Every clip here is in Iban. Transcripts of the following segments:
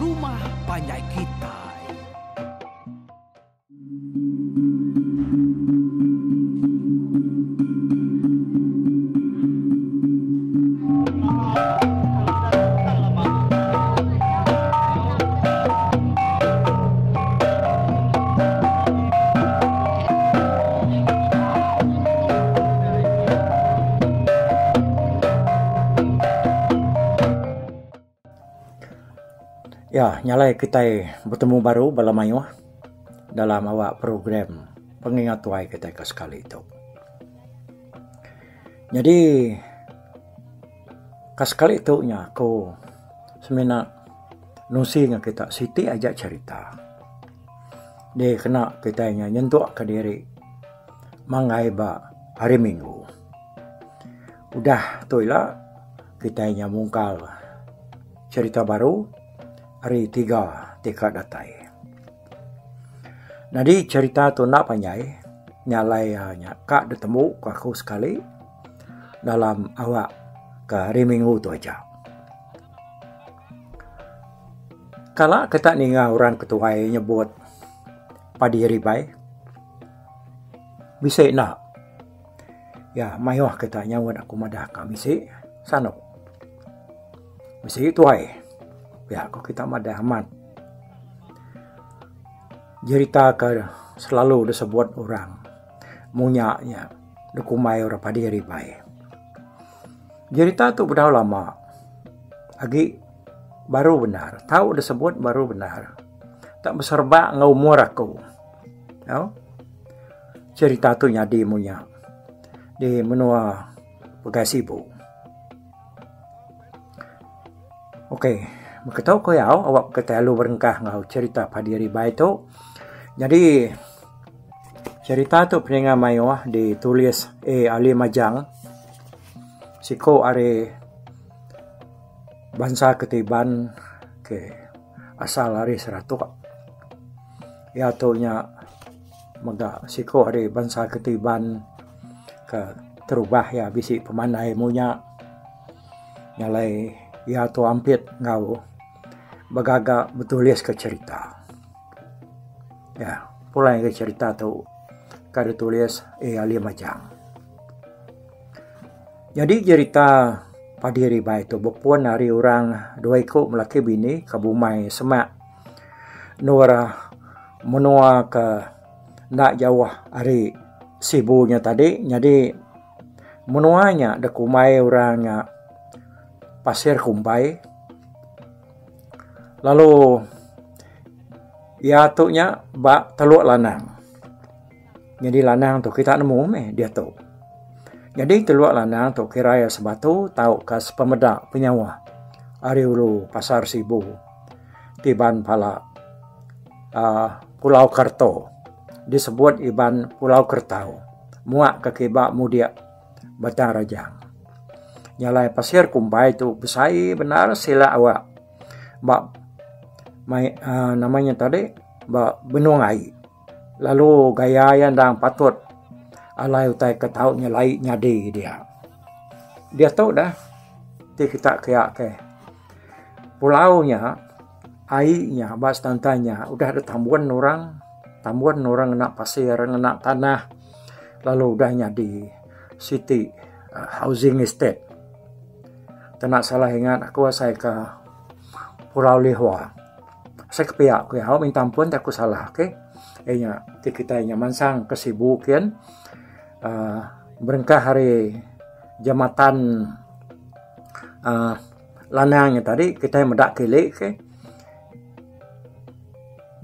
rumah panjai kitai. Ya, nyalai kitai betemu baru bala mayuh dalam awak program pengingat tuai kitai ke sekali tu. Nyadi ke sekali tu nya aku semina nusi ngan kita siti aja cherita. Dikena kitai nya nyentuk ka diri manggai ba hari minggu. Udah tu ila kitai nya mungkal cherita baru hari tiga ti ka datai. Nyadi cherita tu enda panjai nya alai nya ka ditemu ku aku sekali dalam awak ke hari minggu tu aja. Kala kita ninga orang ketuai nyebut padi ribai bisi enda. Ya mayuh kita nyaut aku madah ka bisi sanu. Bisi tuai pia ku kita madah amat. Jerita ke selalu disebut orang munya nya dikumbai orang padi ribai. Jerita tu bedau lama agi baru bendar tau disebut baru bendar tak beserebak enggau umur aku. Tau. Cherita tu nyadi munya di menua Pegai Sibu. Okey, beketu ku iya awak kitai lalu berengkah enggau cherita padi ribai tu. Nyadi cherita tu peninga mayuh ditulis A. Ali Majang siku ari bansa Ketiban ke asal ari Saratok. Iya tu nya mega siku ari bansa Ketiban ke terubah iya bisi pemandai munya nyalai iya tu ampit enggau begaga betuliska cherita. Iya pulai ngagai cherita tu ka ditulis A. Ali Majang. Nyadi jerita padi ribai tu bepun ari orang dua iku melaki bini ke bumai semak endur menua ke enda jauh ari Sibu nya tadi nyadi menua nya dek kumbai orang nya Pasir Kumbai lalu iya tu nya ba Teluk Lanang. Nyadi Lanang tu kita nemu meh diatu. Nyadi Teluk Lanang tu kira iya sebatu tauka sepemeda penyauh ari ulu pasar Sibu ti ban pala uhh Pulau Kerto disebut Iban Pulau Kertau muak ke kiba mudik Batang Rajang. Nya alai Pasir Kumbai tu besai bendar sila awak ba mai uhh nama nya tadi ba benung ai. Lalu gaya iya endang patut alai utai ke tau nyelai nyadi dia. Diatu dah ti kita kiya ke pulau nya ai nya ba senantai nya udah ditambun orang tambun orang ngena pasir ngena tanah lalu udah nyadi siti housing estate. Kena salah ingat aku asai ka Pulau Lihua. Asai ke pia ku iya minta ampun ti aku salah ok. Iya nya ti kitai nya mansang ke Sibu kin uhh berengkah ari jambatan uhh Lanang nya tadi kitai meda kili ke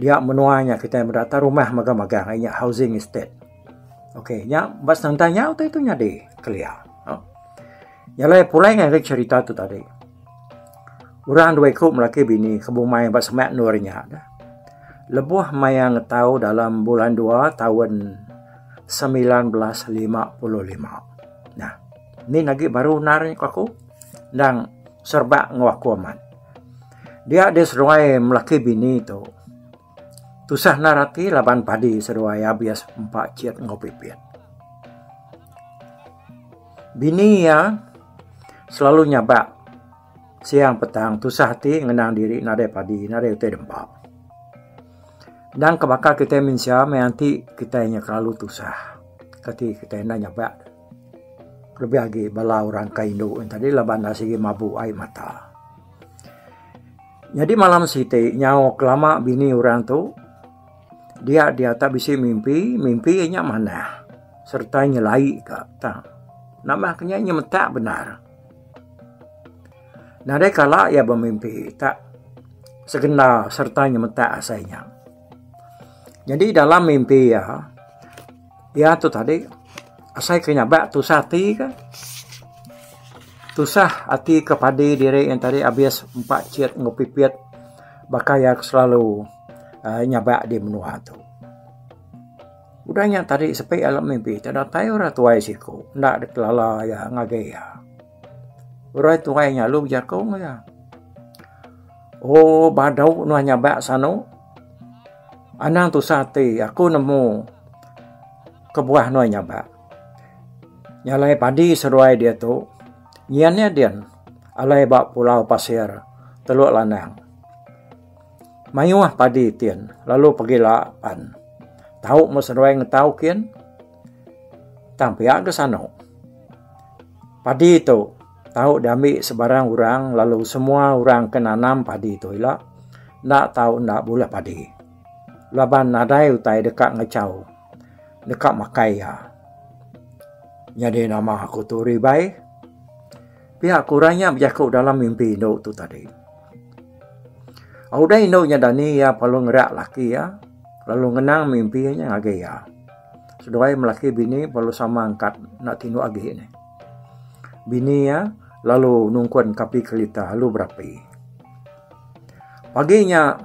dia menua nya kitai meda ata rumah magang magang iya nya housing estate. Ok nya ba senentang nya utai tu nyadi kelia. Nya alai pulai ngagai cherita tu tadi. Orang dua iku melaki bini ke bumai ba semak endur nya. Lebuh maya ngetau dalam bulan dua taun 1955. Nah, ni agi baru endar ku aku endang serebak enggau aku amat. Dia deh seduai melaki bini tu tusah endar ati laban padi seduai abis empa chit enggau pipit. Bini iya selalu nyabak. Siang petang tusah ati ngenang diri nadai padi nadai utai dempa. Endang ke baka kitai mensia meh enti kitai nya kelalu tusah kati kitai enda nyabak lebih agi bala orang ke indu tadi laban ne sigi mabu ai mata. Nyadi malam siti nyau kelama bini orang tu dia dia tak bisi mimpi, mimpi iya nya manah sereta nyelai ka tang nambah ke nya nyemetak bendar. Nadai kala iya bemimpi tak segenda sereta nyemetak asai nya. Nyadi dalam mimpi iya, iya tu tadi asai ke nyabak tusah ati ka. Tusah ati ke padi diri iya tadi abis empa chit enggau pipit baka iya ke selalu uhh nyabak di menua tu. Udah nya tadi sepi dalam mimpi te datai orang tuai siku enda dikelala iya ngagai iya. Orang tuai nya lalu bejaku enggau iya. Oh badu nuan nyabak sanu. Anang tusah ati aku nemu kebuah nuan nyabak. Nya alai padi seduai diatu nyin iya din alai ba pulau pasir Teluk Lanang. Mayuh padi tin lalu pegila pan tau meh seduai ngetau kin tang pia ga sanu. Padi tu tau diambi sebarang orang lalu semua orang ke nanam padi tu ila enda tau enda bulih padi laban nadai utai deka ngachau deka makai iya. Nyadi nama aku tu ribai pia ku orang nya bejaku dalam mimpi indu tu tadi. Udah indu nya dani iya perlu ngerak laki iya lalu ngenang mimpi nya ngagai iya. Seduai melaki bini perlu sama angkat enda tinduk agi ne. Bini iya lalu nungkun kapi kelita lalu berapi. Pagi nya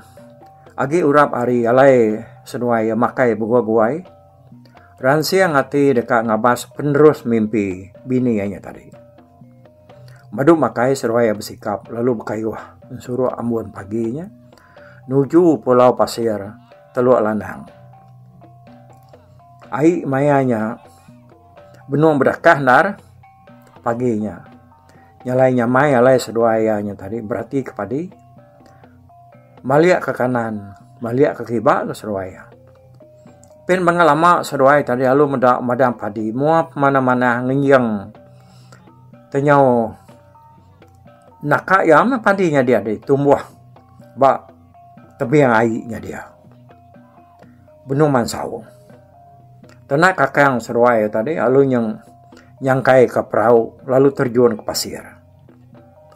agi urap hari alai seduai iya makai beguai-guai. Ransing ati deka ngabas penerus mimpi bini iya nya tadi. Madu makai seduai iya besikap lalu bekayuh ensuruk ambun pagi nya nuju Pulau Pasir Teluk Lanang. Ai maya nya benung bedakah endar pagi nya. Nya alai nyamai alai seduai iya nya tadi berati ke padi malik ke kanan malik ke kiba ke seduai iya. Pin bengal lama seduai tadi lalu meda madang padi mua manah manah ngenjing tenyau naka iya meh padi nya dia deh tumbuh ba tebing ai nya dia. Benung mansau. Tena kakang seduai tadi lalu nyeng nyangkai ka perau lalu terjun ke pasir.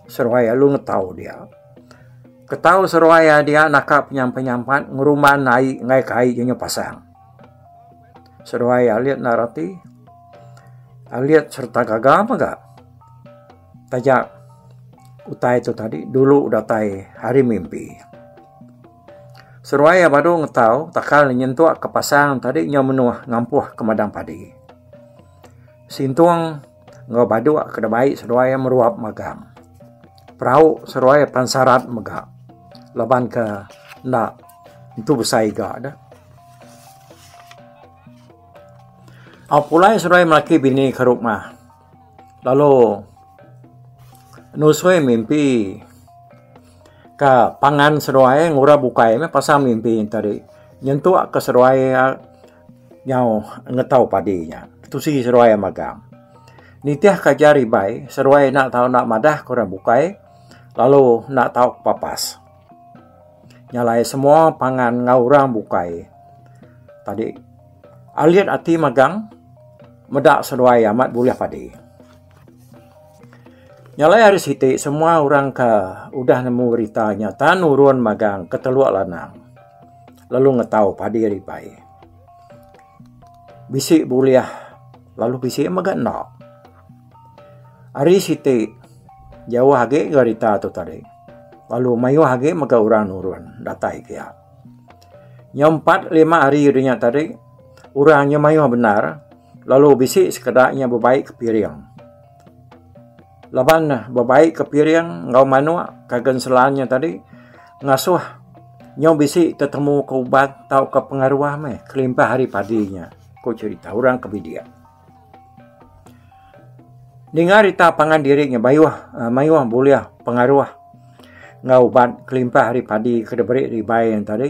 Seduai lalu ngetau dia. Ketau seduai dia naka penyampat-nyampat ngerumban ai enggai ke ai nyu pasang. Seduai alit enda reti alit sereta gaga mega. Taja utai tu tadi dulu datai hari mimpi. Seruai iya badu ngetau takal ne nyentuk ke pasang tadi nyau menuh ngampuh ke madang padi. Sintung enggau baduk ke dibai seduai iya meruap magang. Perau seruai pan sarat mega laban ke enda entu besai ga deh. Au pulai seduai melaki bini ke rumah lalu nusui mimpi. Ka pangan seduai ngura bukai meh pasal mimpi tadi nyentuk ke seduai nyau ngetau padi nya tusi seduai magang. Nitih ke ajar ribai seduai enda tau enda madah ke orang bukai lalu enda tau kepapas. Nya alai semua pangan enggau orang bukai tadi alit ati magang meda seduai amat bulih padi. Nya alai hari siti semua orang ke udah nemu berita nya tan nurun magang ke Teluk Lanang lalu ngetau padi ribai. Bisi bulih lalu bisi mega enda. Hari siti jauh agi ga rita tu tadi lalu mayuh agi mega orang nurun datai kia. Nyau empat lima hari udah nya tadi orang nya mayuh bendar lalu bisi sekeda nya bebai ke piring. Laban ne bebai ke piring enggau manuk ke genselan nya tadi ngasuh nyau bisi tetemu ke ubat tauka pengaruh meh kelimpah ari padi nya ku cherita orang ke bidik. Ninga rita pangan diri nya bayuh mayuh bulih. pengaruh enggau ubat kelimpah ari padi ke diberi ribai nya tadi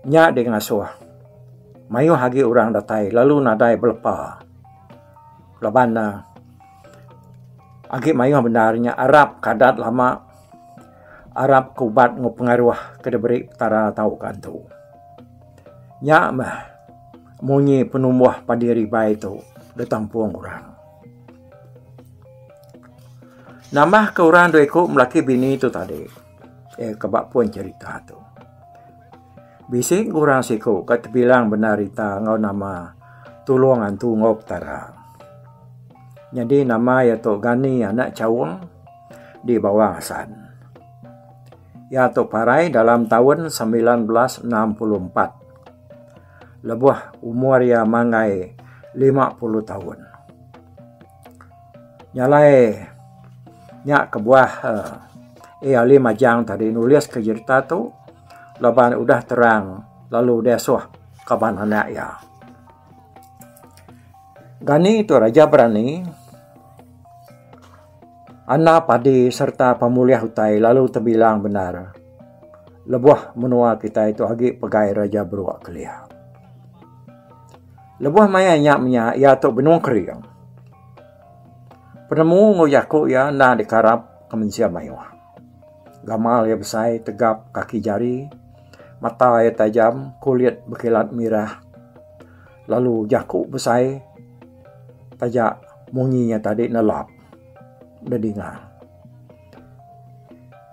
nya deh ngasuh mayuh agi orang datai lalu nadai belepa laban ne agi mayuh bendar nya arap ke adat lama arap ke ubat enggau pengaruh ke diberi petara tauka antu. Nya meh munyi penumbuh padi ribai tu ditampung orang. Nambah ke orang dua iku melaki bini tu tadi eh ke ba pun cherita tu. Bisi orang siku ke tebilang bendar rita enggau nama Tulung Antu enggau Petara. Nyadi nama iya tu Gani anak Chaung di Bawang Assan. Iya tu parai dalam taun 1964 lebuh umur iya manggai 50 taun. Nya alai nya kebuah uhh Ali Majang tadi nulis ke jerita tu laban udah terang lalu diasuh kaban anak iya. Gani tu raja berani anda padi sereta pemulih utai lalu tebilang bendar lebuh menua kitai tu agi pegai Raja Beruk kelia. Lebuh maya nya menya iya tu benung kering. Penemu enggau jaku iya enda dikarap ke mensia mayuh. Gamal iya besai tegap kaki jari, mata iya tajam, kulit bekilat mirah lalu jaku besai taja munyi iya tadi nelap dedinga.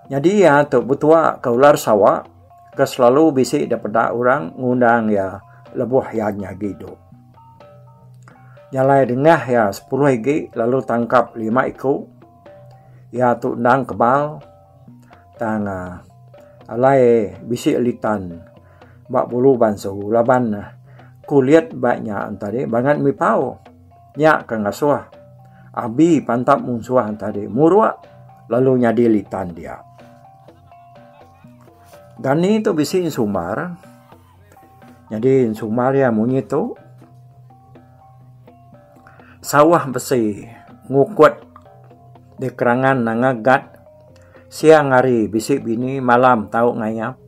Nyadi iya tu betua ke ular sawa. Ke selalu bisi da peda orang ngundang iya lebuh iya nyagi idup. Nya alai dengah iya sepuluh igi lalu tangkap lima iku. Iya tu endang kebal tang uhh alai bisi litan ba bulu bansu laban kulit ba nya tadi bangat mipau. Nya ke ngasuh abi pantap munsuh tadi muruk lalu nyadi litan dia. Dani tu bisi ensumbar. Nyadi ensumbar iya munyi tu sawah besi ngukut di kerangan nanga gat siang hari bisi bini malam tau ngayap.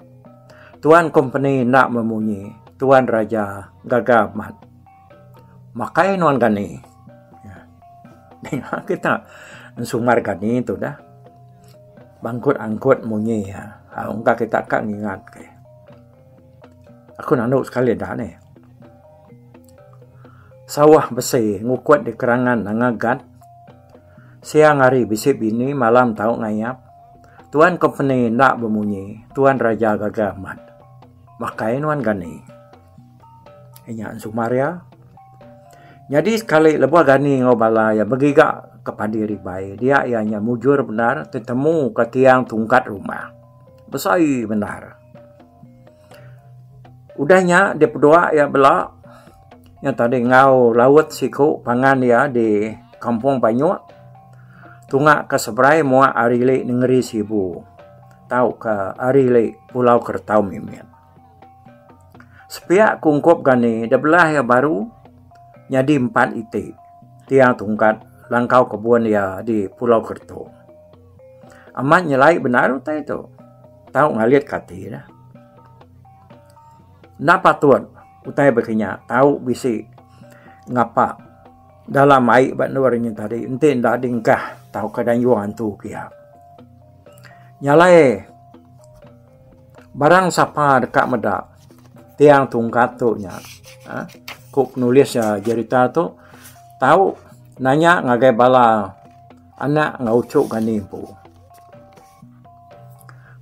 Tuan kompeni enda memunyi tuan raja gaga amat. Makai nuan gani. Ninga kita ensumbar gani tu dah. Bangkut angkut munyi iya. Ungka kita ka ngingat ke. Aku nandu sekali da nih. Sawah besi ngukut di kerangan nanga gat. Siang hari bisi bini malam tau ngayap. Tuan kompeni enda bemunyi tuan raja gaga amat. Makai nuan gani. Inya ensumar iya. Nyadi sekali lebuh Gani enggau bala iya begiga ke padi ribai dia iya nya mujur bendar tetemu ke tiang tungkat rumah. Besai bendar. Udah nya dipedua iya bela nya tadi enggau laut siku pangan iya di Kampung Banyok tunga ke seberai muak ari ili nengeri Sibu tauka ari ili Pulau Kertau Mimit. Sepiak kungkup gani da belah iya baru nyadi empat iti tiang tungkat langkau kebun iya di Pulau Kerto. Amat nyelai bendar utai tu. Tau ngalit ke ati ne. Enda patut utai baka nya tau bisi ngapa dalam ai ba endur nya tadi enti enda dingkah tauka dayung antu kiya. Nya alai. Barang sapa deka meda tiang tungkat tu nya uhh ku penulis jerita tu tau nanya ngagai bala anak enggau uchu gani empu.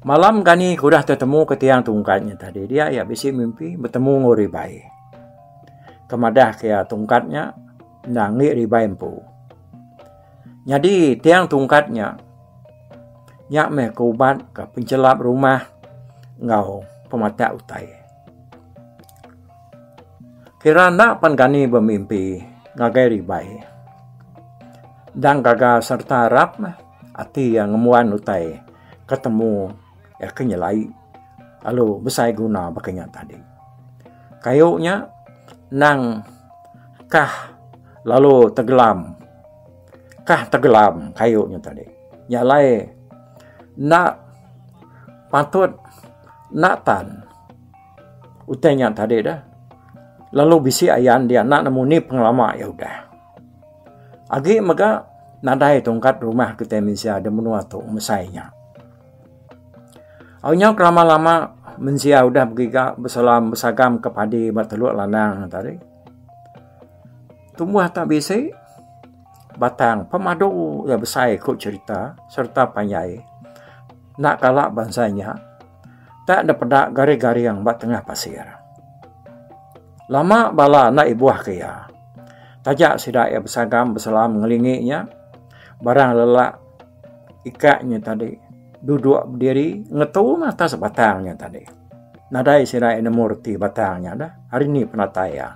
Malam gani ke udah tetemu ke tiang tungkat nya tadi dia iya bisi mimpi betemu enggau ribai. Ke madah ke iya tungkat nya enda enggi ribai empu. Nyadi tiang tungkat nya. Nya meh ke ubat ke penchelap rumah enggau pematak utai. Kira enda pan gani bemimpi ngagai ribai. Endang gaga sereta arap meh ati iya ngembuan utai ke temu iya ke nyelai lalu besai guna baka nya tadi. Kayu nya endang kah lalu tegelam. Kah tegelam kayu nya tadi. Nya alai. Enda patut enda tan utai nya tadi deh. Lalu bisi ayan dia enda nemu ni pengelama iya udah. Agi mega nadai tungkat rumah kitai mensia da menua tu mesai nya. Au nyau kelama-lama mensia udah begiga beselam besagam ke padi ba Teluk Lanang tadi. Tumbuh tak bisi batang pemadu iya besai ku cherita sereta panjai enda kala bansa nya tak dipeda garing-garing ba tengah pasir. Lama bala enda ibuh ke iya. Taja sida iya besagam beselam ngelingi nya barang lelak ika nya tadi duduk bediri ngetu meh atas batang nya tadi. Nadai sida iya nemu reti batang nya dah hari ni penatai iya.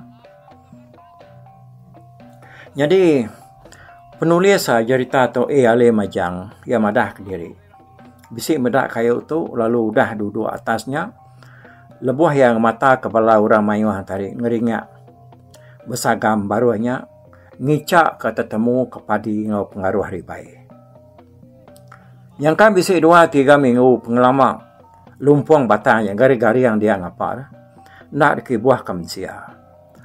Nyadi penulis jerita tu A Ali Majang iya madah kediri bisi meda kayu tu lalu udah duduk atas nya. Lebuh iya ngemataka bala orang mayuh tadi ngeringa besagam baruh nya ngichaka tetemuka padi enggau pengaruh ribai. Nyangka bisi dua tiga minggu pengelama lumpung batang nya garing-garing dia ngapa ne enda dikibuhka mensia.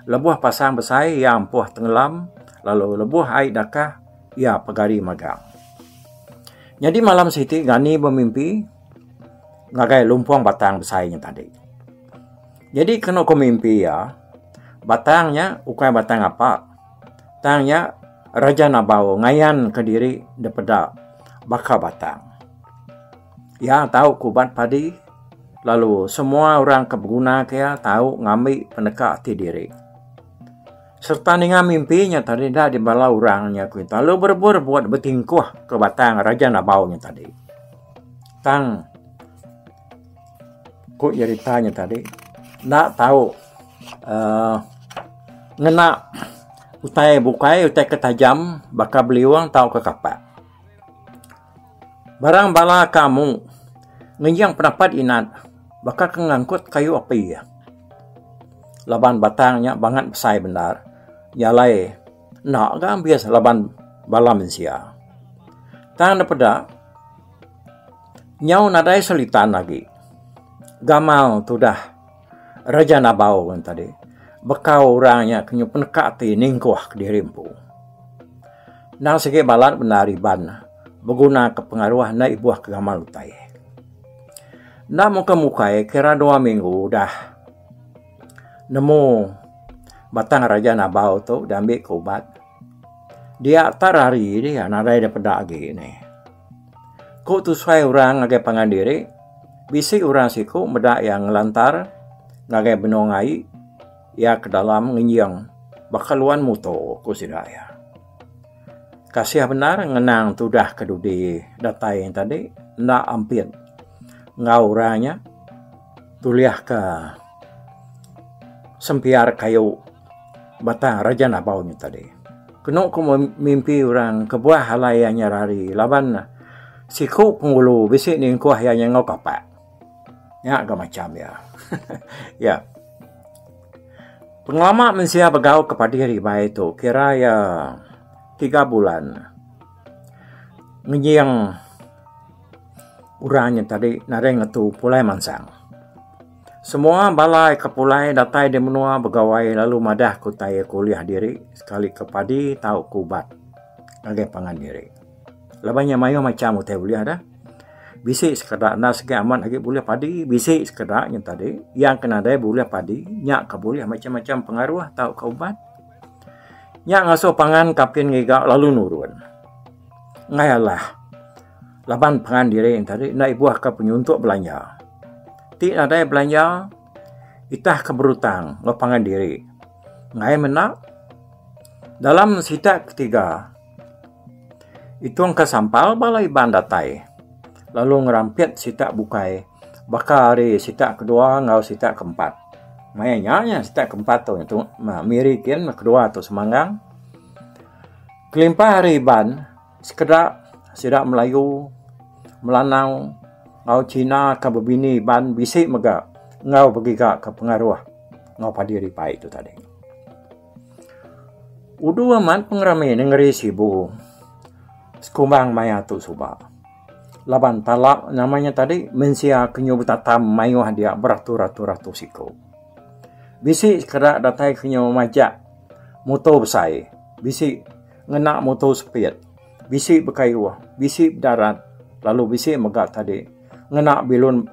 Lebuh pasang besai iya ampuh tenggelam lalu lebuh ai dakah iya pegari magang. Nyadi malam siti Gani bemimpi. ngagai lumpung batang besai nya tadi. Jadi kenu ku mimpi iya, batang nya ukai batang apa. Tang nya Raja Nabau ngayan ke diri dipeda baka batang. Iya tau ke ubat padi lalu semua orang ke beguna ke iya tau ngambi peneka ati diri. Sereta ninga mimpi nya tadi enda dibala orang nya ku lalu berebut-rebut betingkuh ke batang Raja Nabau nya tadi. Tang ku jerita nya tadi enda tau uhh ngena utai bukai utai ke tajam baka beliung tauka kapak. Barang bala ke amu ngenjing penapat inat baka ke ngangkut kayu api laban batang nya bangat besai bendar nya alai enda ga ambis laban bala mensia. Tang ne peda nyau nadai selitan agi gamal tudah Raja Nabau tadi bekau orang nya ke nyupen ka ati ningkuh kediri empu. Endang sigi balat bendar Iban beguna ke pengaruh enda ibuh ke gamal utai. Enda mukai mukai kira dua minggu udah nemu batang Raja Nabau tu diambi ke ubat. Dia tak rari dia nadai da peda agi nih. Ku tusai orang ngagai pangan diri bisi orang siku meda iya ngelantar ngagai benung ai iya ke dalam ngenjing baka luan muto ku sida iya. Kasih bendar ngenang tudah ke dudi datai tadi enda ampit enggau orang nya tulihka sempiar kayu batang Raja Nabau nya tadi. Kenu ku mimpi orang kebuah alai iya nya rari laban siku pengulu bisi ningkuh iya nya enggau kapak. Nya ga macam iya. Ya. Pengelama mensia begau ke padi ribai tu kira iya tiga bulan. Ngenjing orang nya tadi nadai ngetu pulai mansang. Semua bala ke pulai datai di menua begawai lalu madah ke utai ke ulih diri sekali ke padi tauka ubat ngagai pangan diri. Laban nya mayuh macham utai ulih dah. Bisi sekeda enda segi amat agi bulih padi, bisi sekeda nya tadi yang ke nadai bulih padi nya ke bulih macam-macam pengaruh tauka ubat. Nya ngasuh pangan kapin ngiga lalu nurun. Enggai alah laban pangan diri nya tadi enda ibuh ka penyuntuk belanja. Ti nadai belanja itah ke berutang enggau pangan diri. Enggai menda dalam sitak ketiga. Itungka sampal bala Iban datai lalu ngerampit sitak bukai baka ari sitak kedua enggau sitak keempat. Maya nya nya sitak keempat tu tu Miri kin kedua tu Semanggang. Kelimpah ari Iban sekeda sida Melayu, Melanau enggau Cina ke bebini Iban bisi mega enggau begiga ke pengaruh enggau padi ribai tu tadi. Udu amat pengerami nengeri Sibu sekumbang maya tu suba. Laban tala nama nya tadi mensia ke nyu betatam mayuh dia beratus-ratus iku. Bisi sekeda datai ke nyu majak muto besai, bisi ngena muto sepit, bisi bekayuh, bisi bedarat lalu bisi mega tadi ngena bilun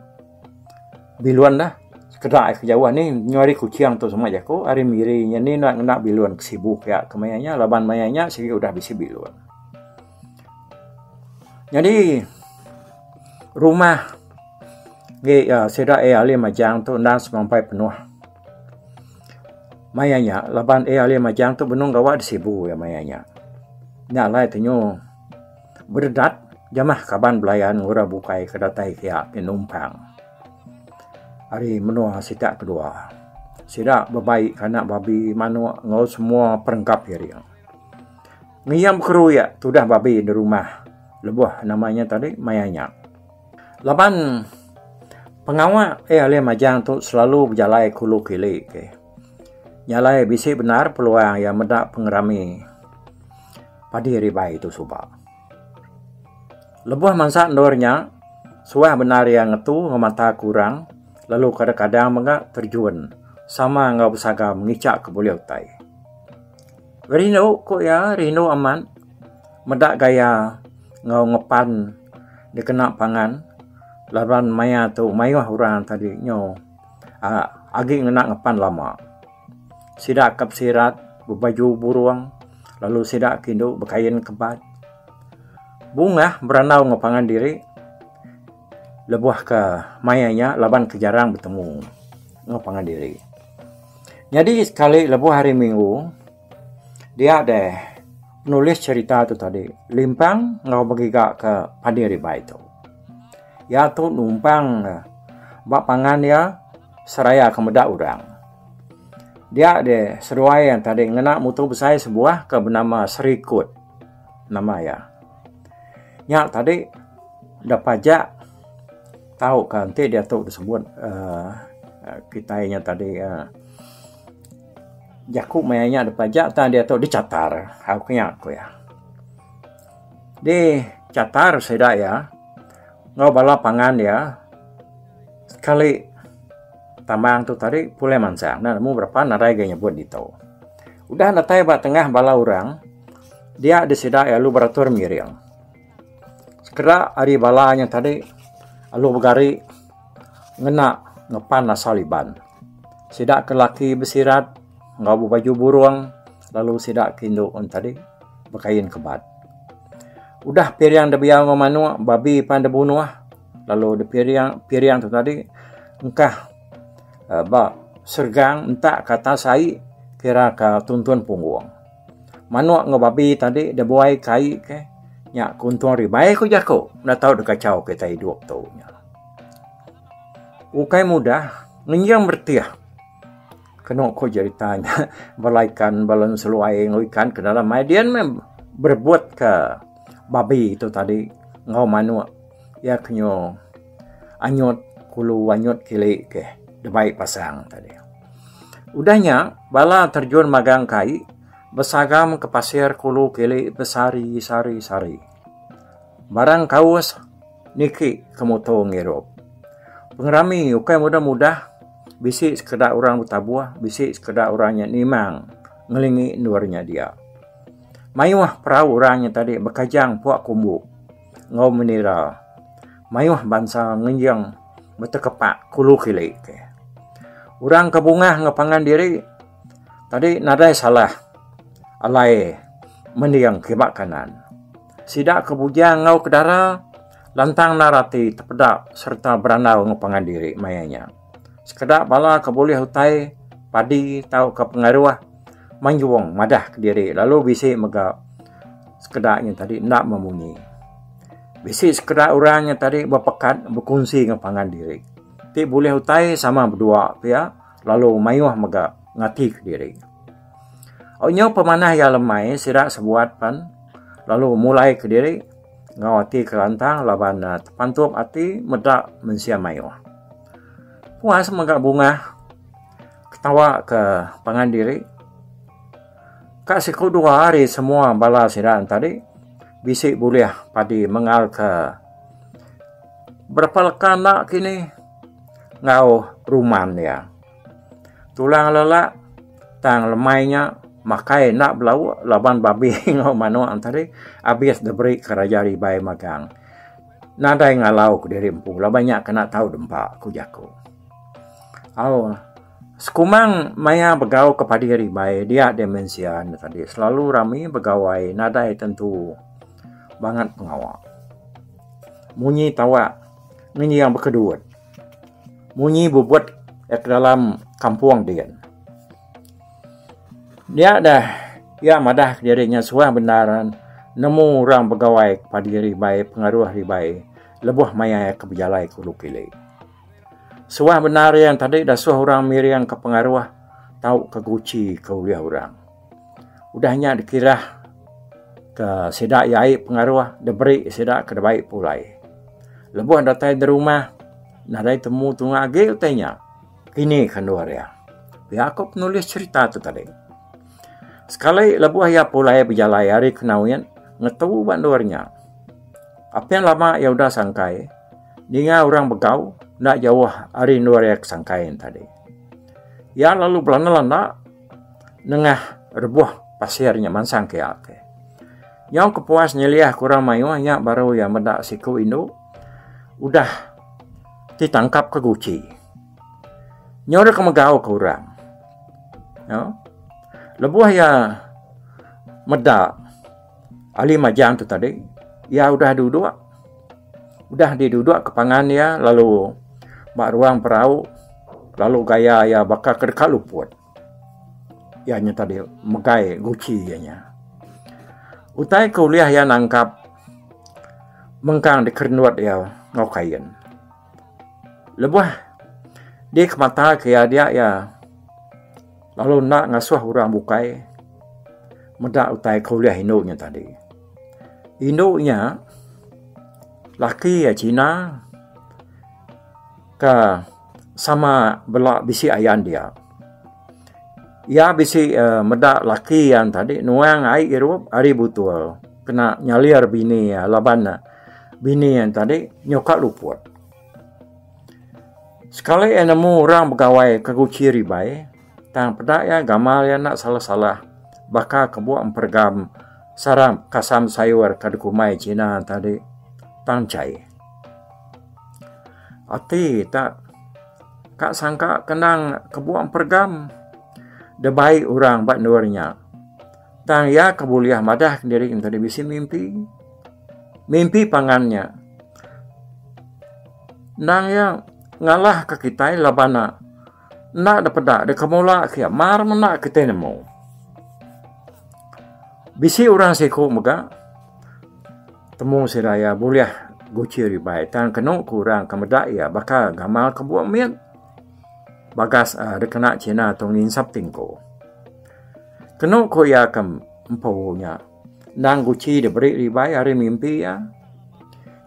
bilun dah sekeda ke jauh ni nyu ari Kuching tu sema jaku ari Miri nya ni ngena bilun ke Sibu pia ke maya nya laban maya nya sigi udah bisi bilun. Nyadi rumah ngi sida iya Ali Majang tu endang semampai penuh. Maya nya laban iya Ali Majang tu benung gawa di Sibu iya maya nya. Nya alai tenyu beredat jamah kaban belayan orang bukai ke datai kiya ti numpang ari menua sitak kedua. Sida bebai anak babi manuk enggau semua perengkap piring. Ngiyam keruik tudah babi di rumah lebuh nama nya tadi maya nya. Laban pengawa eh alih majang tu selalu bejalai ke ulu kili ke. Nya alai bisi bendar peluang iya meda pengerami padi ribai tu suba. Lebuh mansa endur nya suah bendar iya ngetu ngemata ke orang lalu kadang-kadang mega terjun sama enggau besagam ngicha ke bulih utai. Rindu ku iya, rindu amat meda gaya enggau ngepan dikena pangan laban maya tu mayuh orang tadi nyu uhh agi ngena ngepan lama. Sida ke besirat bebaju burung lalu sida ke indu bekain kebat. Bungah berandau enggau pangan diri lebuh ke maya nya laban ke jarang betemu enggau pangan diri. Nyadi sekali lebuh hari minggu dia deh penulis cherita tu tadi limpang enggau begiga ke padi ribai tu. Iya tu numpang ba pangan iya seraya ke meda orang. Dia deh seduai iya tadi ngena muto besai sebuah ke benama Serikut nama iya. Nya tadi da pajak tauka enti diatu disebut uhh kitai nya tadi uhh jaku maya nya da pajak tang diatu dicatar au kinya ku iya. Dicatar sida iya enggau bala pangan iya sekali tambang tu tadi pulai mansang ne nemu berapa nadai ga nyebut ditu. Udah datai ba tengah bala orang dia disida iya lalu beratur miring. Sekeda ari bala nya tadi lalu begari ngena ngepan asal Iban. Sida ke laki besirat enggau bebaju burung lalu sida ke indu en tadi bekain kebat. Udah piring da biau enggau manuk babi pan da bunuh lalu da piring piring tu tadi engkah uhh ba sergang entak ke atas ai kira ka tuntun punggung. Manuk enggau babi tadi da buai ke ai ke nya ke untung ribai ku jaku enda tau da kachau kitai idup tu. Ukai mudah ngenjing beretih kenu ku jerita nya bala ikan bala seluai enggau ikan ke dalam ai dian meh berebut ka babi tu tadi enggau manuk iya ke nyu anyut kulu anyut kili ke dibai pasang tadi. Udah nya, bala terjun magang kai besagam ke pasir kulu kili besari-sari-sari. Barang kaus niki ke muto ngirup. Pengerami ukai mudah-mudah bisi sekeda orang betabuh, bisi sekeda orang nya nimang ngelingi endur nya dia. Mayuh perau orang nya tadi bekajang puak kumbu enggau menira. Mayuh bansa ngenjing betekepak kulu kili ke. Orang ke bungah enggau pangan diri tadi nadai salah alai mending kiba kanan. Sida ke bujang enggau ke dara lantang endar ati tepeda sereta berandau enggau pangan diri maya nya. Sekeda bala ke bulih utai padi tauka pengaruh manjung madah kediri lalu bisi mega sekeda nya tadi enda memunyi. Bisi sekeda orang nya tadi bepekat bekunsi enggau pangan diri. Ti bulih utai sama bedua pia lalu mayuh mega ngati kediri. Nyau pemanah iya lemai sida sebuat pan lalu mulai kediri enggau ati ke lantang laban tepantup ati meda mensia mayuh. Puas mega bungah ketawa ke pangan diri. Ka siku dua ari semua bala sida ne tadi bisi bulih padi mengal ke. Berapa leka enda kini enggau ruman iya. Tulang lelak tang lemai nya makai enda belauk laban babi enggau manuk tadi abis diberi ke Raja Ribai magang. Nadai ngalau kediri empu laban nya kena tau dempa, ku jaku. Au sekumang maya begau ke padi ribai dia deh mensia ne tadi selalu rami begawai nadai tentu bangat pengawa. Munyi tawak ngenying bekedut. Munyi bubut ke dalam kampung din. Dia deh iya madah kediri nya suah bendar nemu orang begawai ke padi ribai pengaruh ribai lebuh maya iya ke bejalai ke ulu kili. Suah bendar iya tadi dasuh orang miring ke pengaruh tauka guchi ke ulih orang. Udah nya dikirah ke sida iya ai pengaruh diberi sida ke dibai pulai. Lebuh datai di rumah nadai temu tunga agi utai nya. Kini ke endur iya. Pia ko penulis cherita tu tadi. Sekali lebuh iya pulai bejalai ari Kenawit ngetu ba endur nya. Apin lama iya udah sangkai ninga orang begau enda jauh ari endur iya ke sangkai nya tadi. Iya lalu belanda-landa nengah rebuh pasir nya mansang ke iya ke. Nyau kepuas nyeliah ke orang mayuh nya baru iya meda siku indu udah ti tangkap ke guchi. Nyau deka megau ke orang. Lebuh iya meda Ali Majang tu tadi, iya udah duduk udah diduduk ke pangan iya lalu ba ruang perau lalu gaya iya baka ke deka luput. Iya nya tadi megai guchi iya nya. Utai ke ulih iya nangkap mengkang dikerendut iya enggau kain. Lebuh dikemata ke iya dia iya lalu enda ngasuh orang bukai meda utai ke ulih indu nya tadi. Indu nya laki iya cina ke sama bela bisi ayan dia. Iya bisi uhh meda laki iya tadi nuang ai irup ari butul kena nyalir bini iya laban ne bini iya tadi nyuka luput. Sekali iya nemu orang begawai ke guchi ribai tang peda iya gamal iya enda salah-salah baka kebuak emperegam sarap kasam sayur ke dikumbai cina tadi tang chai. Ati ta Ka sangka kenang kebuah emperegam debai orang ba endur nya. Tang iya ke bulih madah kediri enti bisi mimpi. Mimpi pangan nya. Endang iya ngalah ka kitai laban ne enda da peda da kemula ke mar menda kitai nemu. Bisi orang siku mega. Temu sida iya bulih guchi ribai tang kenu ku orang ke meda iya baka gamal ke buk mit bagas uhh dikena cina tu nginsap tingko. Kenu ku iya ke empu nya endang guchi diberi ribai ari mimpi iya.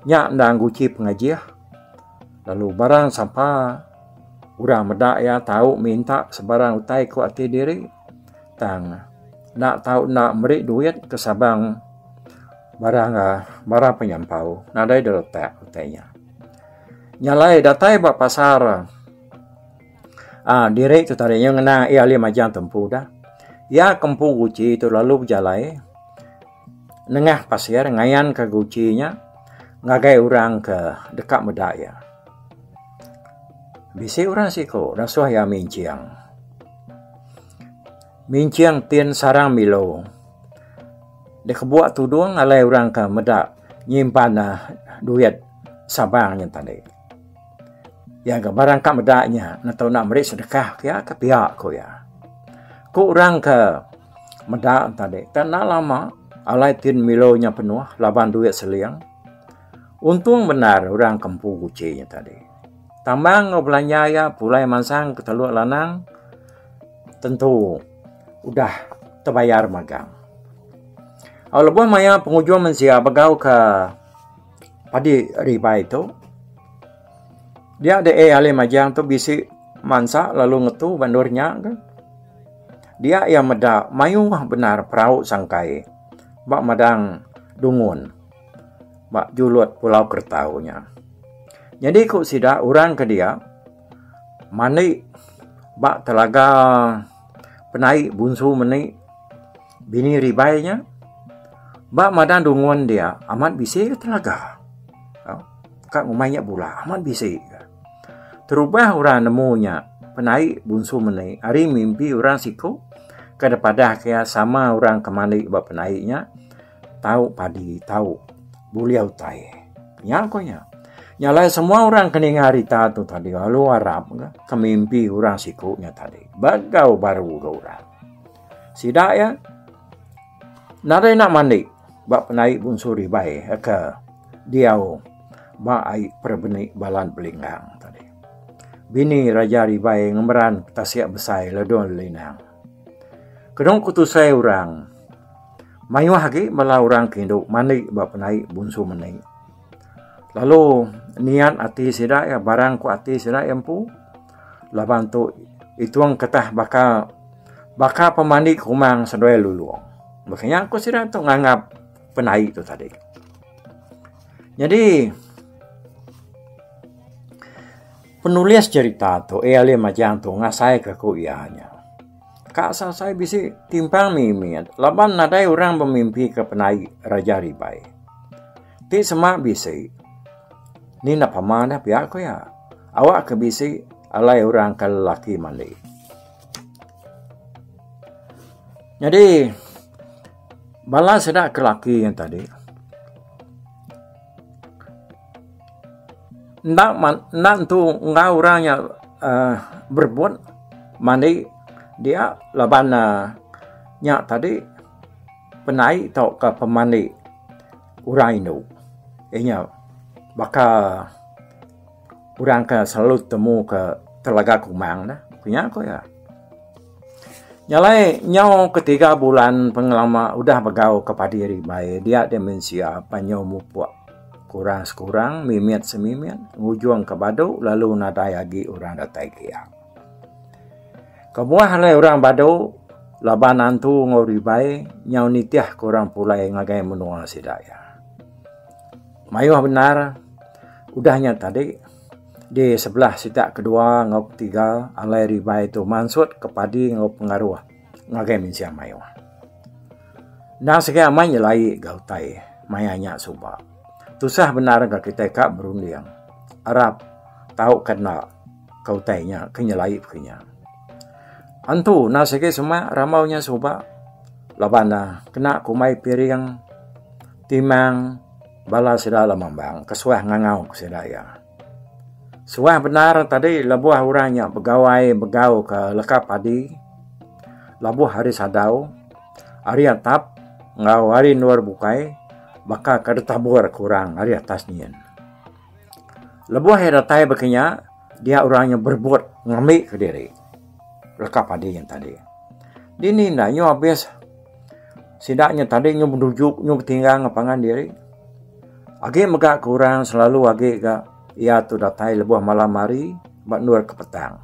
Nya endang guchi pengajih lalu barang sapa orang meda iya tau minta sebarang utai ku ati diri. Tang enda tau enda meri duit ke sabang barang barang penyampau nadai da letak utai nya. Nya alai datai ba pasar aaa diri tu tadi nyau ngena iya alih majang tempu dah. Iya ke empu guchi tu lalu bejalai nengah pasir ngayan ka guchi nya ngagai orang ke deka meda iya. Bisi orang siku ngasuh iya minching. Minching tin sarang Milo. Dikebuak tudung alai orang ke meda nyimpan duit sabang nya tadi. Iya ga barang ka meda nya netu enda meri sedekah ke iya ke pia ku iya. Ku orang ke meda tadi tak enda lama alai tin Milo nya penuh laban duit seling. Untung bendar orang ke empu guchi nya tadi. Tambang enggau belanja iya pulai mansang ke Teluk Lanang tentu udah tebayar magang. Au lebuh maya pengujung mensia begau ke padi ribai tu dia deh alih majang tu bisi mansa lalu ngetu ba endur nya ke. Dia iya meda mayuh bendar perau sangkai ba madang Dungun. Ba julut Pulau Kertau nya. Nyadi ku sida orang ke dia mandi ba telaga penai Bunsu Meni bini Ribai nya ba Madang Dungun dia amat bisi ke telaga. Ka ngumbai nya bula amat bisi. Terubah orang nemu nya penai Bunsu Meni ari mimpi orang siku ke dipadah ke iya sama orang ke mandi ba penai nya tau padi tau bulih utai. Nya ku iya. Nya alai semua orang ke ninga rita tu tadi lalu arap ga ke mimpi orang siku nya tadi. Begau baru ga orang. Sida iya nadai enda mandi ba penai Bunsu Ribai ke diau ba ai perebeni Balan Belinggang tadi. Bini Raja Ribai ngemeran tasik besai Ledong Linang. Kenu ku tusai orang, mayuh agi bala orang ke indu mandi ba penai Bunsu Meni. Lalu niat ati sida iya barang ku ati sida iya empu laban tu itung ketah baka baka pemandi kumang seduai lulong. Baka nya ku sida tu nganggap penai tu tadi. Nyadi penulis cherita tu A. Ali Majang tu ngasaika ku iya nya. Ka asal-asal bisi timpang mimit laban nadai orang bemimpi ke penai Raja Ribai. Ti sema bisi ni enda pama dah pia ku iya. Awak ke bisi alai orang ke lelaki mandi. Nyadi bala sida ke laki nya tadi enda enda entu enggau orang nya uhh berebut mandi dia laban ne nya tadi penai tauka pemandi orang indu. Inya baka orang ke selalu temu ke Telaga Kumang ne ku nya ku iya. Nya alai nyau ketiga bulan pengelama udah begau ke padi ribai dia deh mensia pan nyau mupuk kurang sekurang mimit semimit ngujung ke badu lalu nadai agi orang datai kia. Kebuah alai orang badu laban antu enggau ribai nyau nitih ke orang pulai ngagai menua sida iya. Mayuh bendar udah nya tadi. Di sebelah sitak kedua enggau ketiga alai ribai tu mansut ke padi enggau pengaruh ngagai mensia mayuh. Endang sigi amai nyelai ga utai maya nya suba. Tusah bendar ga kitai ka berunding arap tau ke enda ke utai nya ke nyelai peke nya. Antu enda sigi semak rambau nya suba laban ne kena kumbai piring timang. Bala sida lemambang ke suah ngangau ke sida iya. Suah bendar tadi lebuh orang nya begawai begau ke leka padi lebuh hari sadau, hari atap enggau hari endur bukai baka ke ditabur ke orang ari atas nyin. Lebuh iya datai baka nya dia orang nya berebut ngambi kediri leka padi nya tadi. Dini enda nyau abis. Sida nya tadi nyu benujuk nyu betinggang enggau pangan diri. Agi mega ke orang selalu agi ga iya tu datai lebuh malam hari ba endur ke petang.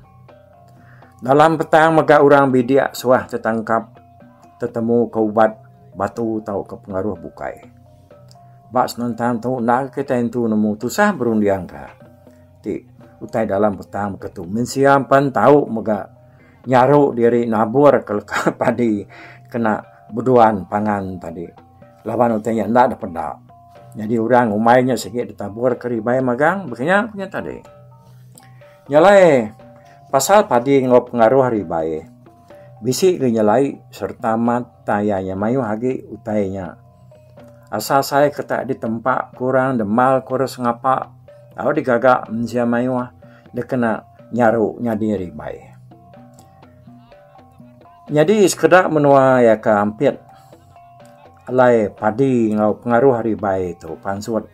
Dalam petang mega orang bidik suah tetangkap tetemu ke ubat batu tauka pengaruh bukai. Ba senentang tu enda kitai entu nemu tusah berunding ka ti utai dalam petang baka tu. Mensia pan tau mega. Nyaru diri nabur ke leka padi kena beduan pangan tadi laban utai nya enda dipeda. Nyadi orang ngumbai nya sigi ditabur ke ribai magang baka nya ku nya tadi. Nya alai pasal padi enggau pengaruh ribai bisi ke nyelai sereta amat tang iya nya mayuh agi utai nya. Asal sai ke tak ditempa ku orang demal ku orang sengapa tau digaga mensia mayuh dikena nyaru nyadi ribai. Nyadi sekeda menua iya ke ampit alai padi enggau pengaruh ribai tu pansut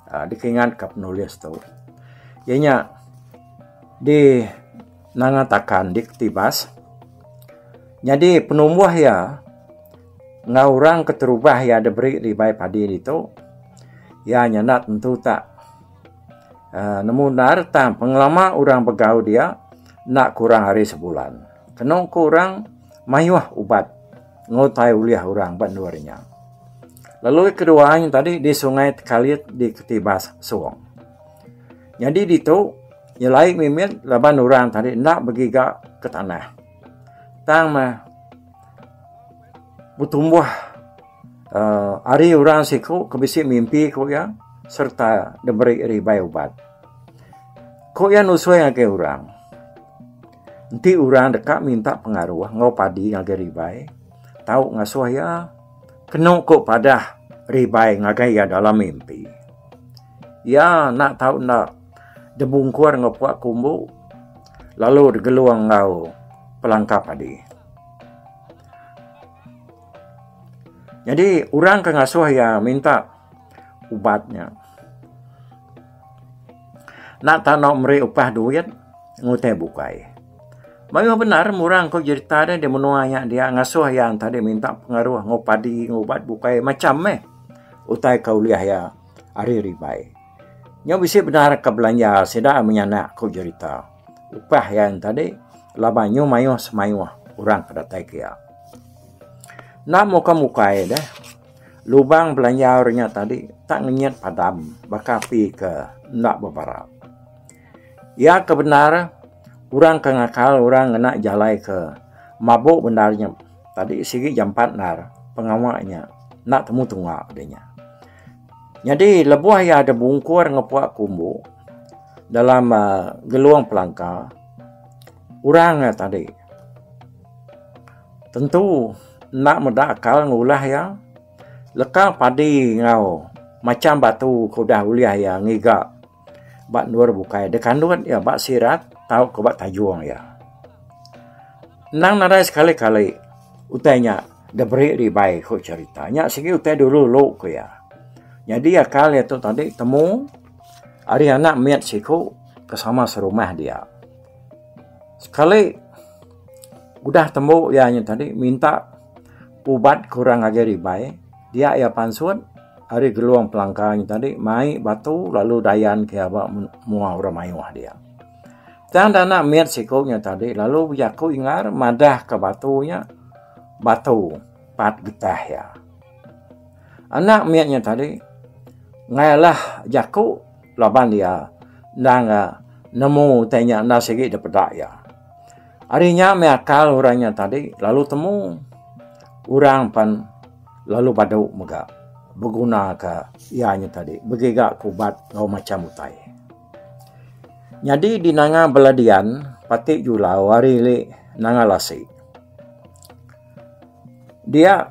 uhh dikingatka penulis tu iya nya di Nanga Takan di Ketibas. Nyadi penumbuh iya. Enggau orang keterubah iya diberi ribai padi ditu, iya nyanda tentu tak uhh nemu endar tang pengelama orang begau dia enda kurang ari sebulan. Kenu ku orang mayuh ubat enggau utai ulih orang ba endur nya. Lalu kedua nya tadi di Sungai Tekalit di Ketibas Suong. Nyadi ditu nyelai mimit laban orang tadi enda begiga ke tanah. Tang meh betumbuh uhh ari orang siku ke bisi mimpi ku iya sereta diberi ribai ubat. Ku iya nusui ngagai orang. Enti orang deka minta pengaruh enggau padi ngagai ribai tau ngasuh iya kenu ku padah ribai ngagai iya dalam mimpi. Iya enda tau enda dibungkur enggau puak kumbu lalu digelung enggau pelangka padi. Nyadi orang ke ngasuh iya minta ubat nya enda tau enda meri upah duit ngutai bukai. Mayuh bendar orang ku jerita deh di menua nya dia ngasuh iya tadi minta pengaruh enggau padi enggau ubat bukai macam meh utai ke ulih iya ari ribai. Nyau bisi bendar ke belanja sida menyanak ku jerita. Upah iya tadi laban nyu mayuh semayuh orang ke datai ke iya. Enda muka mukai deh lubang belanja orang nya tadi tak ngenyit padam baka api ke enda bebara. Iya ke bendar orang ke ngakal orang ngena jalai ke mabuk bendar nya tadi sigi jampat endar pengawa nya enda temu tunga deh nya. Nyadi lebuh iya ada bungkur enggau puak kumbu dalam uhh gelung pelangka orang nya tadi tentu enda meda akal ngulah iya leka padi enggau macam batu ke udah ulih iya ngiga ba endur bukai deka kandut iya ba sirat tauka ba tajung iya. Endang nadai sekali-kali utai nya diberi ribai ku cherita. Nya sigi utai dulu-dulu ku iya. Nyadi akal iya tu tadi temu ari anak mit siku ke sama serumah dia. Sekali udah tembu iya nya tadi minta ubat ke orang ngagai ribai dia iya pansut ari gelung pelangka nya tadi mai batu lalu dayan ke iya ba mua orang mayuh dia. Tang da anak mit siku nya tadi lalu bejaku inggar madah ka batu nya batu pat getah iya. Anak mit nya tadi ngalah jaku laban iya endang nemu utai nya enda sigi da peda iya. Ari nya meh akal orang nya tadi lalu temu orang pan lalu badu mega beguna ka iya nya tadi begiga ka ubat enggau macam utai. Nyadi di Nanga Beladian pati Julau ari ili Nanga Lasi. Dia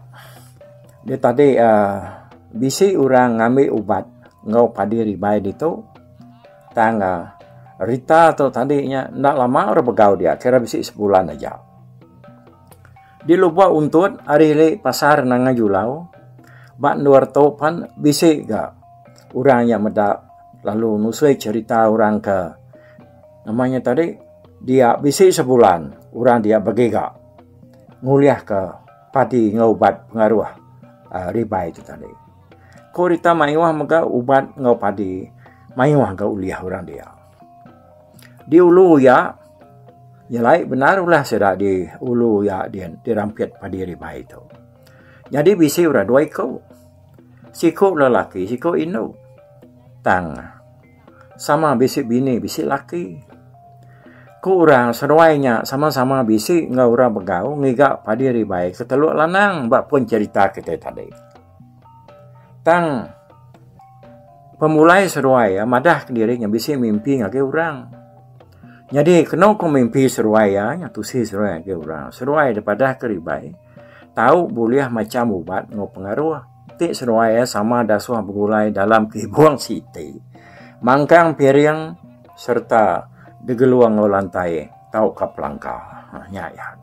dia tadi uhh bisi orang ngambi ubat enggau padi ribai ditu tang uhh rita tu tadi nya enda lama orang begau dia kira bisi sebulan aja. Di Lubok Untut ari ili pasar Nanga Julau ba endur tu pan bisi ga orang nya meda Lalu nusui cherita orang ke nama nya tadi dia bisi sebulan orang dia begiga ngulihka padi enggau ubat pengaruh uhh ribai tu tadi. Ku rita mayuh mega ubat enggau padi mayuh ga ulih orang dia. Di ulu iya nyelai bendar ulah sida di ulu iya din dirampit padi ribai tu. Nyadi bisi orang dua iku. Siku lelaki siku indu. Tang sama bisi bini bisi laki. Ku orang seduai nya sama-sama bisi enggau orang begau ngiga padi ribai ke Teluk Lanang ba pun cherita kitai tadi. Tang pemulai seduai iya madah kediri nya bisi mimpi ngagai orang. Nyadi kenu ku mimpi seduai iya nya tusi seduai ngagai orang. Seduai dipadah ke ribai. Tau bulih macham ubat enggau pengaruh ti seduai iya sama dasuh begulai dalam kibung siti. Mangkang piring sereta digelung enggau lantai tauka pelangka. Nya iya.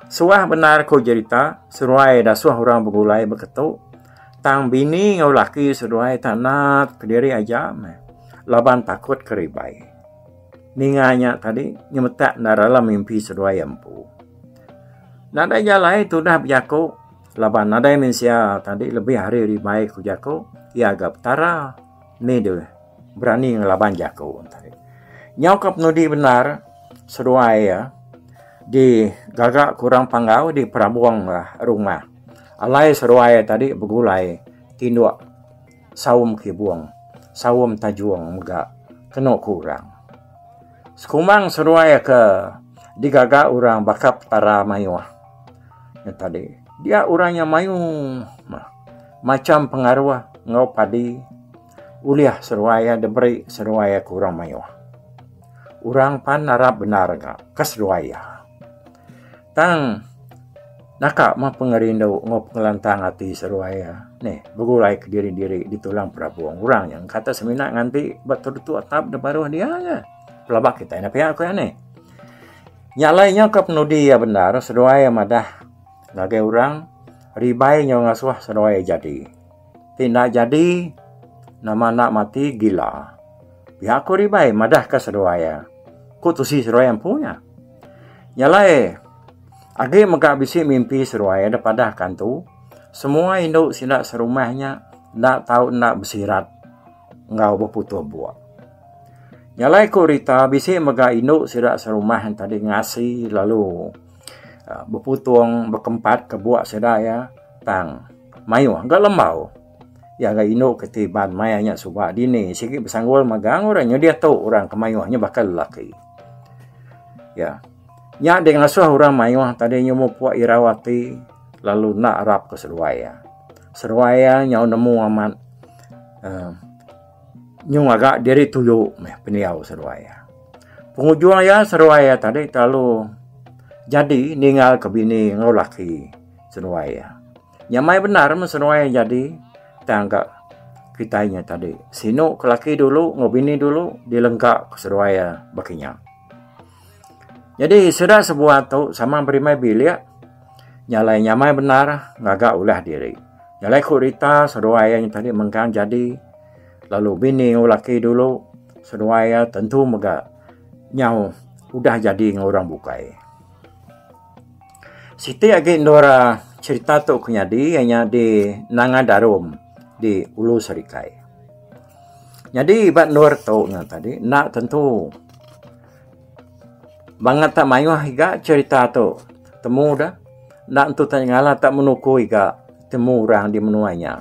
Suah bendar ku jerita seduai dasuh orang begulai beketu tang bini enggau laki seduai tak nat kediri aja meh laban takut ke ribai. Ninga nya tadi nyemetak enda dalam mimpi seduai iya empu. Nadai jalai tudah bejaku laban nadai mensia tadi lebih ari ribai ku jaku iya ga petara ni deh berani ngelaban jaku tadi. Nyau ka penudi bendar seduai iya digaga ku orang panggau di perabung rumah alai seduai tadi begulai tinduk saum kibung. Saum Tajung mega kenu ku orang. Sekumbang seduai ke digaga orang baka petara mayuh nya tadi dia orang nya mayuh macham pengaruh enggau padi ulih seduai iya diberi seduai iya ke orang mayuh. Orang pan arap bendar ga ke seduai iya. Tang naka meh pengerindu enggau pengelantang ati seduai iya neh begulai kediri-diri di tulang perabung orang nya engka te semina nganti ba tu atap da baruh dia aja pelaba kitai ne pia ku iya neh. Nya alai nyau ka penudi iya bendar seduai iya madah ngagai orang ribai nyau ngasuh seduai iya jadi. Ti enda jadi nama enda mati gila. Pia ku ribai madah ka seduai iya ku tusi seduai iya empu nya. Nya alai, agi mega bisi mimpi seduai da padah ka antu, semua indu sida serumah nya enda tau enda besirat enggau beputung buk. Nya alai ku rita bisi mega indu sida serumah nya tadi ngasi lalu beputung bekempat ke buk sida iya tang mayuh ga lembau. Iya ga indu ke ti ban maya nya suba dini sigi besanggul magang orang nya diatu orang ke mayuh nya baka lelaki. Iya. Nya deh ngasuh orang mayuh tadi nyu mupuk irau ati lalu enda arap ke seduai iya. Seduai iya nyau nemu amat uhh nyu ngaga diri tuyu meh pendiau seduai iya. Pengujung iya seduai iya tadi terlalu jadi ninggal ke bini enggau laki seduai iya. Nyamai bendar meh seduai iya jadi tang ka kitai nya tadi. Sinu ke laki dulu enggau bini dulu dilengka ke seduai iya baka nya. Nyadi sida sebuah tu sama berimbai bilik nya alai nyamai bendar ngaga ulah diri. Nya alai ku rita seduai iya tadi mengkang jadi lalu bini enggau laki dulu seduai iya tentu mega nyau udah jadi enggau orang bukai. Siti agi endur cherita tu ke nyadi iya nya di Nanga Darum di Ulu Serikai. Nyadi ba endur tu nya tadi enda tentu Bangat tak mayuh iga cherita tu temu da enda entu tak nyengala tak menuku iga temu orang di menua nya.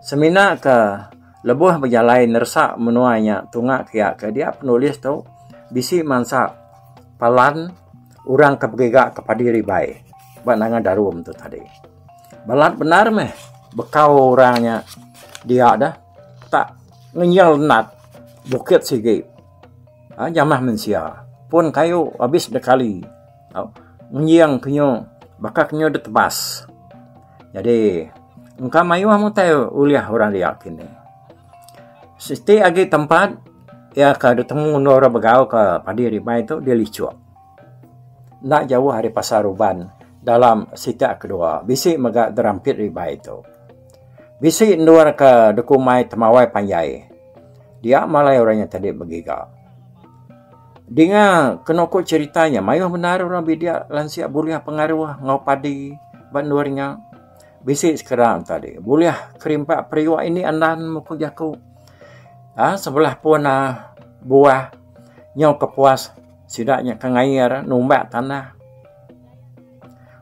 Semina ka lebuh bejalai neresa menua nya tunga kiya ke dia penulis tu bisi mansa palan orang ke begiga ke padi ribai ba Nanga Darum tu tadi. Balat bendar meh bekau orang nya dia dah tak ngenyel nat bukit sigi. Jamah mensia pun kayu abis dekali ngenjing ke nyu baka ke nyu ditebas. Jadi engka mayuh meh utai ulih orang dia kini. Siti agi tempat iya ke ditemu endur orang begau ke padi ribai tu di Lichok. Enda jauh ari pasar Uban dalam sitak kedua bisi mega derampit ribai tu. Bisi endur ke dikumbai Temawai Panjai. Dia malai orang nya tadi begiga. Dinga kenu ku cherita nya mayuh bendar orang bidik lansik bulih pengaruh enggau padi ba endur nya. Bisi sekeda tadi bulih kerimpak periuk ini andan meh ku jaku. Aaa sebelah pun aaa buah nyau kepuas sida nya ke ngair numbak tanah.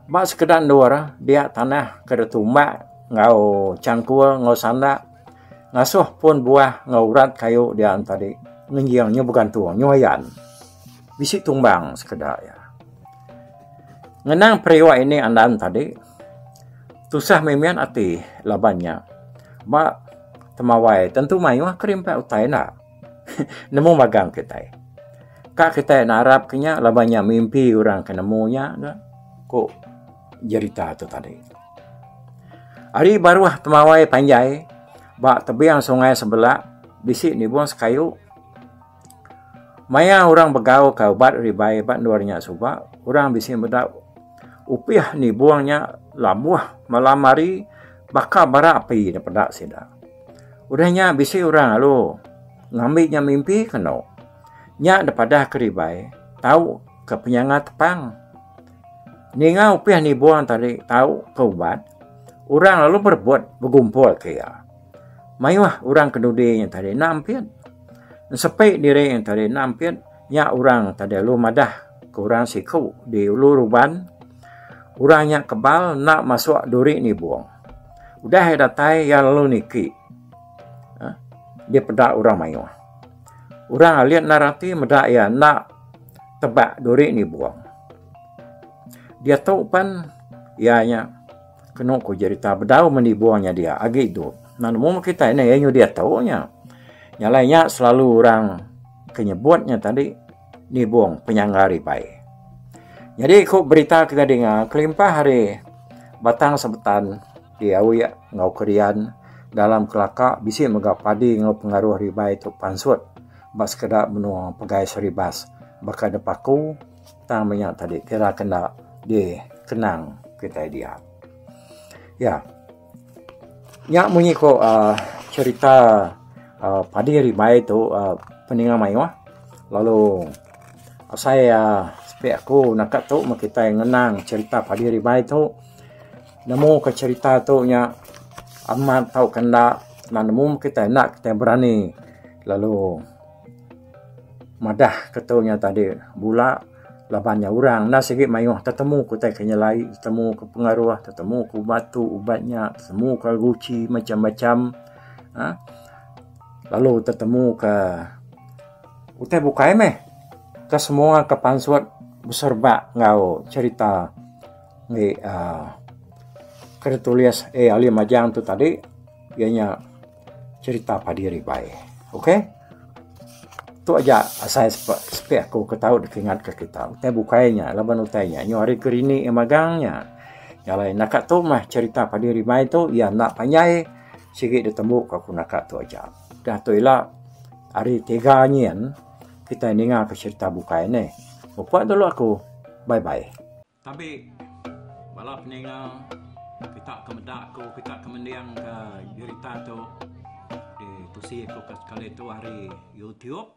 Ba sekeda endur dia tanah ke ditumbak enggau changkul enggau sandak. Ngasuh pun buah enggau urat kayu dia tadi ngenjing nyu begantung nyu ayan. Bisi tumbang sekeda iya. Ngenang periwa ini andan tadi tusah mimit ati laban nya ba temawai tentu mayuh kerimpak utai enda nemu magang kitai. Ka kitai narap ke nya laban nya mimpi orang ke nemu nya ga ku jerita tu tadi. Ari baruh temawai panjai ba tebing sungai sebela bisi nibung sekayu. Maya orang begau ka ubat ribai ba endur nya suba orang bisi meda upih nibung nya labuh malam hari baka bara api da peda sida. Udah nya bisi orang lalu ngambi nya mimpi kenu. Nya da padah ke ribai tau ke penyanga tepang. Ninga upih nibung tadi tau ke ubat, orang lalu berebut begumpul ke iya. Mayuh orang ke dudi nya tadi enda ampit. Ensepi diri nya tadi enda ampit, nya orang tadi lalu madah ke orang siku di ulu ruban, orang nya kebal enda masuk duri nibung. Udah iya datai iya lalu niki. Dipeda orang mayuh. Orang alit endar ati meda iya enda tebak duri nibung. Diatu pen iya nya kenu ku jerita bedau menibung nya dia agi idup. Enda nemu meh kitai ne iya nyau diatu nya. Nya alai nya selalu orang ke nyebut nya tadi nibung penyangga ribai. Nyadi ku berita kitai dinga kelimpah ari Batang Sebetan di Awik enggau Krian dalam Kelaka bisi mega padi enggau pengaruh ribai tu pansut ba sekeda menua pegai Saribas baka da Paku tang meh nya tadi kira ke enda dikenang kitai dia. Ya. Nya munyi ko uhh cherita uhh padi ribai tu uhh peninga mayuh lalu asai uhh sepi aku naka tu meh kitai ngenang cherita padi ribai tu nemu ka cherita tu nya amat tauka enda nemu kitai enda kitai berani lalu madah ke tu nya tadi bula laban nya orang enda sigi mayuh tetemu ke utai ke nyelai tetemu ke pengaruh tetemu ke ubat tu ubat nya tetemu ke guchi macam-macam uhh lalu tetemu ke utai bukai meh ke semua ke pansut beserebak enggau cherita ngi uhh ke ditulis A Ali Majang tu tadi iya nya. Cherita padi ribai. Ok. Tu aja asai sepi aku ke tau dikingatka kita. Utai bukai nya laban utai nya nyau ari kerini magang nya. Nya alai naka tu mah cherita padi ribai tu iya enda panjai sigi ditembu ka aku naka tu aja. Dah tu ila hari tiga nyin kitai ninga ka cherita bukai neh. Mupuk dulu aku. Bye bye. Tabi bala peninga kita ke meda aku kita ke mending ke jerita tu di tusi aku ke sekali tu ari YouTube.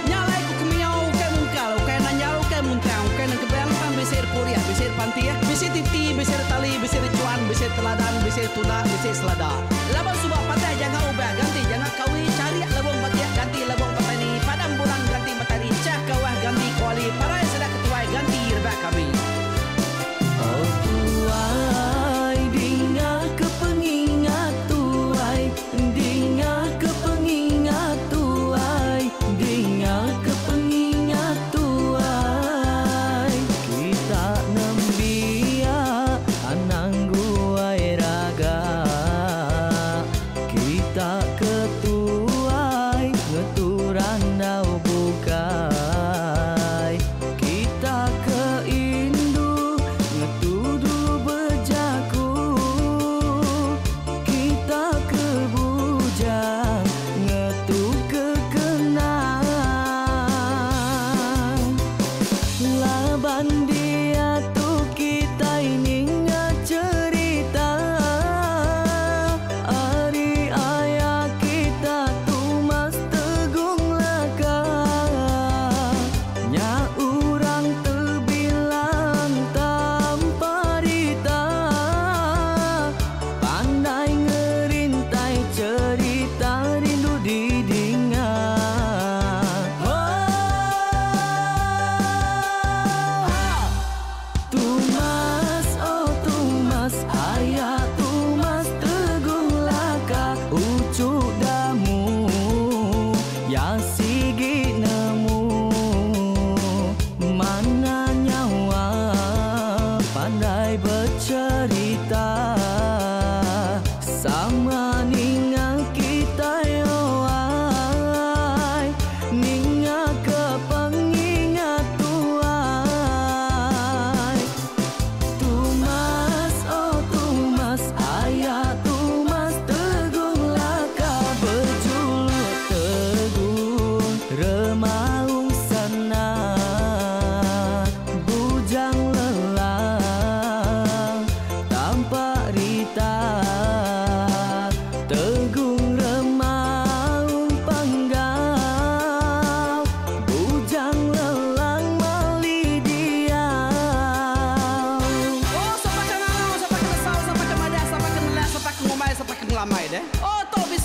Nya alai ku kemiau ukai mungkal, ukai nanjal, ukai muntang, ukai nengkebang tang bisi repurih, bisi repantih, bisi titi, bisi retali, bisi rechuan, bisi teladan, bisi tunda, bisi selada. Laban suba patah janga ubah ganti janga kawi, charik lebung batik ganti lebung petani, padam bulan ganti matari, chah kawah ganti kuali, parai sida ketuai ganti rebak kami. Oh tuai dinga ke pengingat tuai Dinga ke pengingat tuai Dinga ke pengingat tuai Kita nembiak anang guai raga Kita ke tuai ngetu randau bukai Kita ke indu ngetu dulu bejaku Kita ke bujang ngetu ke kenang Laban diatu kitai ninga cherita Ari aya kita Tumas Tegung Laka Nya urang tebilang tanpa rita Pandai ngerintai cherita rindu didinga. Tumas oh Tumas aya Tumas Tegung Laka uchu damu ya sigi nemu mana nyawa pandai becherita sama ninga kitai oai ninga ke pengingat tuai Tumas oh Tumas aya Tumas Tegung Laka bejuluk Tegung Remaung Sana Bujang lelang tampak rita Tegung Remaung Panggau Bujang lelang mali diau. Oh sapa ke ngangau, sapa ke nesau, sapa ke madah, sapa ke nelak, sapa ke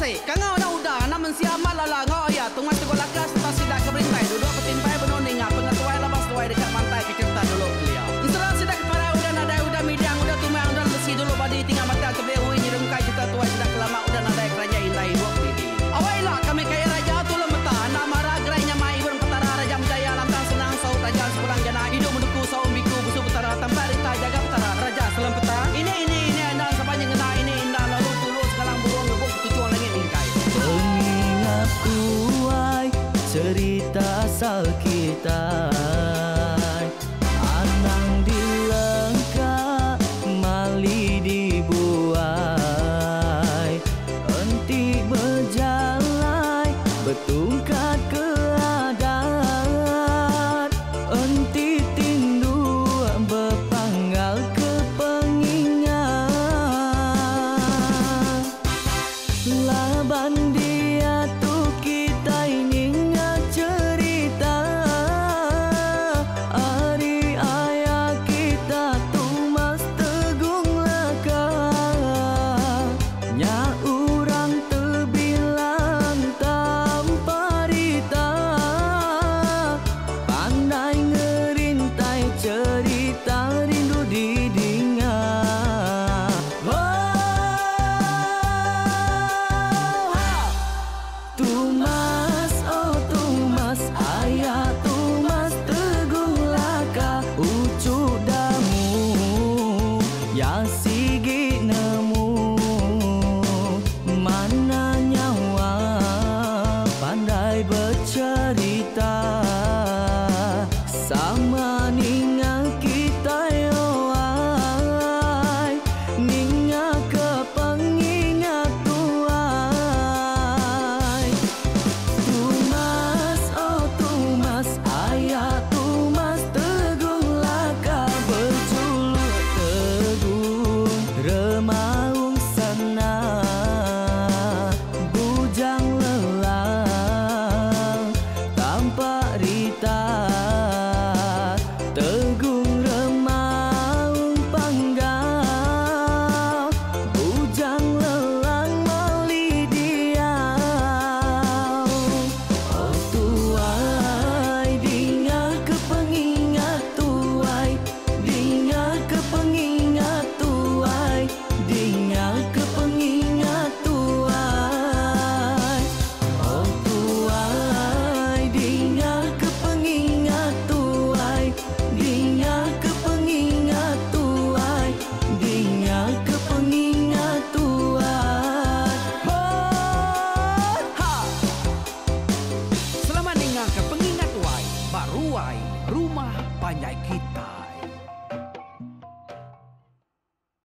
bisi. Kangau anak uda, anak mensia amat lala enggau aya Tungas Teguh Laka sereta sida ke berintai duduk betimpai benung ninga pengetuai laban seduai deka mantai ke cherita dulu kelia. Ensera sida ke parai udah nadai udah midang udah tumang udah lemesi dulu badi tinggal batang tebeli ui nyerungkai cherita tuai sida ke lama udah nadai keranjai indai ibuk didi. Awai ila kami kaya raja tulung meta enda mara gerai nyamai ibun petara raja menjaya lantang senang saut raja sepulang jana idup menduku saum biku busu petara tampak rita jaga petara raja selem peta ini ini ini enda sapa nyengena ini inda lalu tulu sekalang burung ngebuk ketuchung langit mingkai. Pengingat kuai cerita asal kitai Anang dilengka mali dibuai Enti bejalai betungkat ke adat Enti tindu bepanggal ke pengingat Laban.